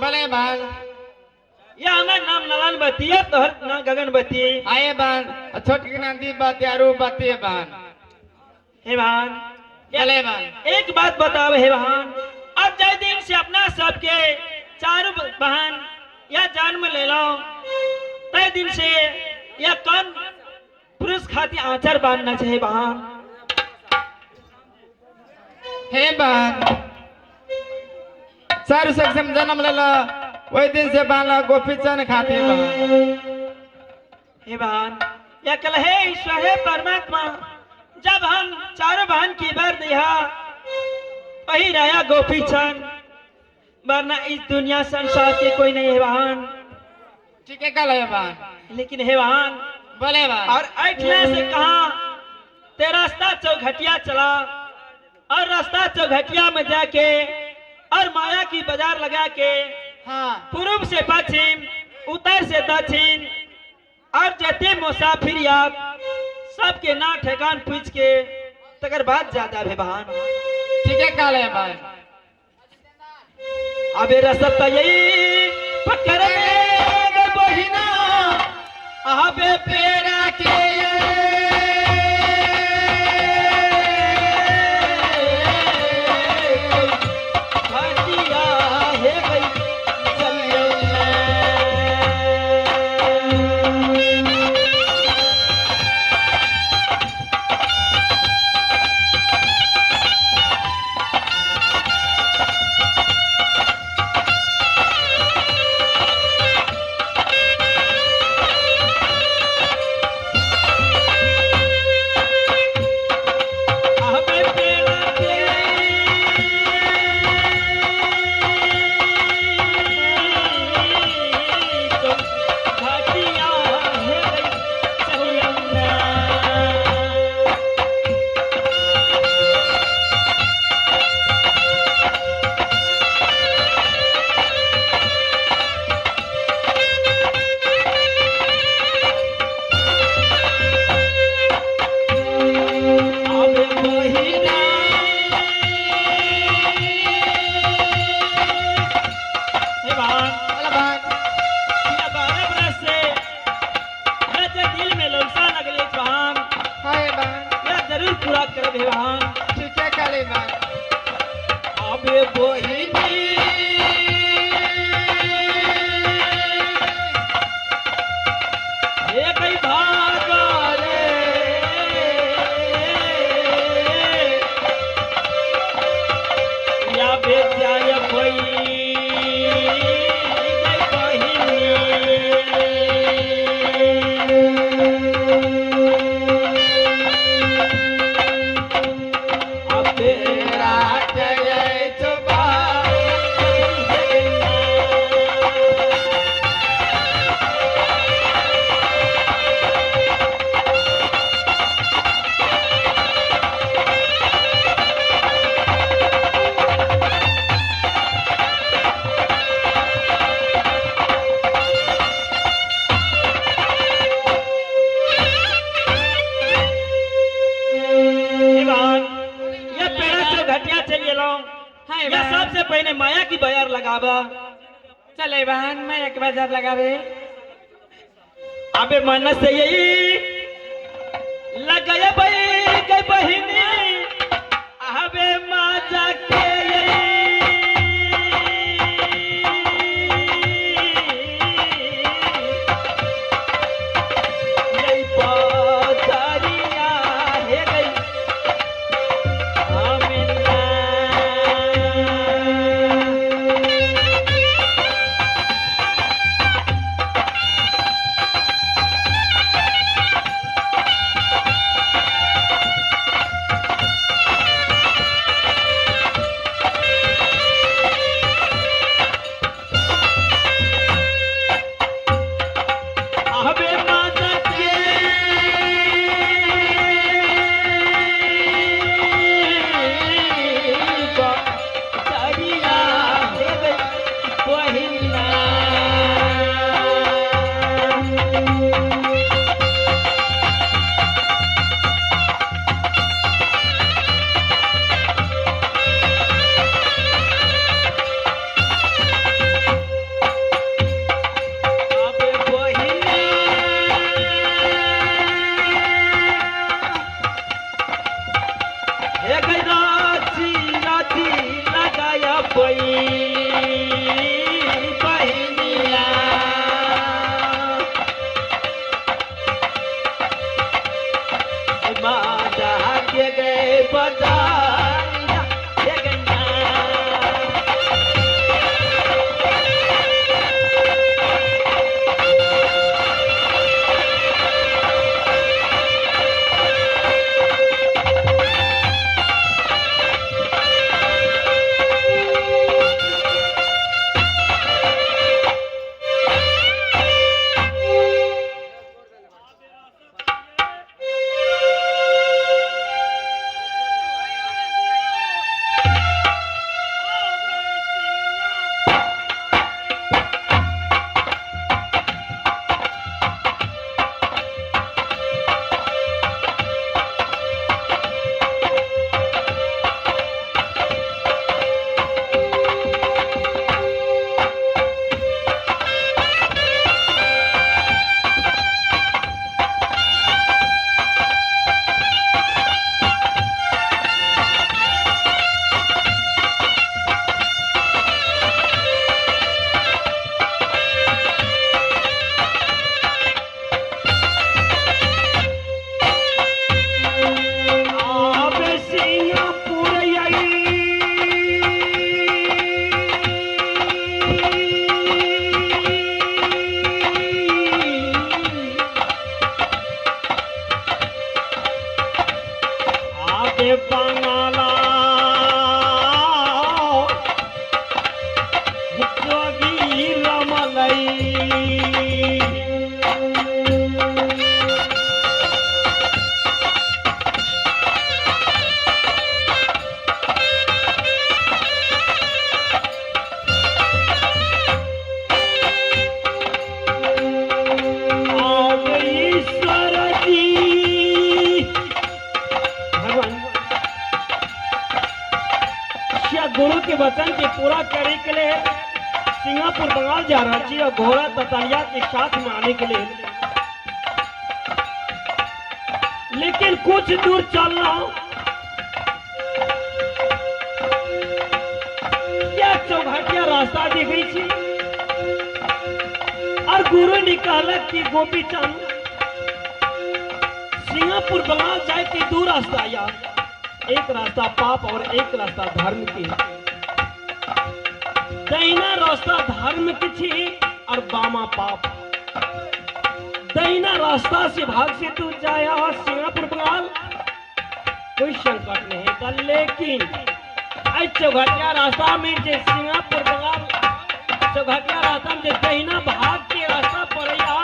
बोले बहन। या हमार नाम नलान बती है, तोहर नाम गगन बती। आए बहन, छोट के नाम दीप बती और रूप बती है बहन। हे बहन। बोले बहन। एक बात बताओ हे बहन, अब जय दिन से अपना सबके चारों बहन या जन्म ले लो, तय दिन से या कौन पुरुष खाती आचर बांधना चाहिए बहन? हे बहन, चारू सब से जन्म लेला वही दिन से बांधला गोपीचंद खाती बहन। हे बहन, या कल हे ईश्वर हे परमात्मा, जब हम चारों बहन की बार दिया वही रहा गोपीचंद, वरना इस दुनिया संसार के कोई नहीं है बहन। ठीक है कल है बहन। लेकिन हे बहन। बोले बहन। और ऐठने से कहा ते रास्ता चौघटिया चला, और रास्ता चौघटिया में जाके और माया की बाजार लगा के, हाँ, पूर्व से पश्चिम, उत्तर से दक्षिण, और जते मुसाफिर याद सबके ना ठेकान पूछ के तकर बाद ज्यादा भी बहन। ठीक है कल है बहन। अबे रसत यही पकड़ में बहिना अबे पेड़ा के घटिया हे गई चलियो। अबे पेड़ा के घटिया हे गई चलियो। अबे बहिना हे बहन। बोले बहन। या 12 बरस से या जे दिल में लौसा लगले बहन, हाय बहन। या जरूर पूरा करब हे बहन। ठीक है कल है बहन। अबे बहिनी हे कई भागले या बेजाय भई गई बहिनी। अबे जय चुपा। हे बहन, ये पेड़ा से घटिया चलिए लो। हाय या बहन। सबसे पहले माया की बाजार लगावा। चले बहन, मैं एक बाजार लगावे। अबे मन से यही लगाया भाई गई बहिनी, अबे माजा के यही बाजारिया हे गई आमिना। अबे माता के बाजारिया हे गई बहिना। वचन के पूरा करे के लिए सिंगापुर बंगाल जा रहा छी और घोड़ा ततरिया के साथ में आने के लिए, लेकिन कुछ दूर चलना क्या चौघाटिया रास्ता दिखे छी और गुरु ने कहलक कि गोपी चंद सिंगापुर बंगाल जाए के दो रास्ता या, एक रास्ता पाप और एक रास्ता धर्म के। दाहिना रास्ता धर्म के छी और बामा पाप। दाहिना रास्ता से भाग से तू जाया सिंगापुर बंगाल, कोई संकट नहीं था, लेकिन चौघटिया रास्ता में जे सिंगापुर बंगाल चौघटिया रास्ता में जे दहिना भाग के रास्ता पड़ैया,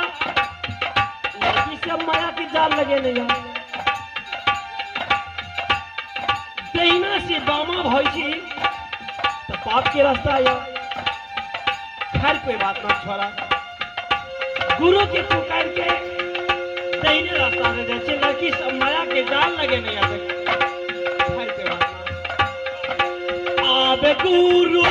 लड़की सब माया के जाल लगे नहीं। दहिना से बामा भई छी तो पाप के रास्ता आया। खैर कोई बात ना, छोड़ा गुरु के पुकार के दहिने रास्ता से जाइ छी, लड़की सब माया के जाल लगे नहीं आते। खैर कोई बात ना, आबे गुरु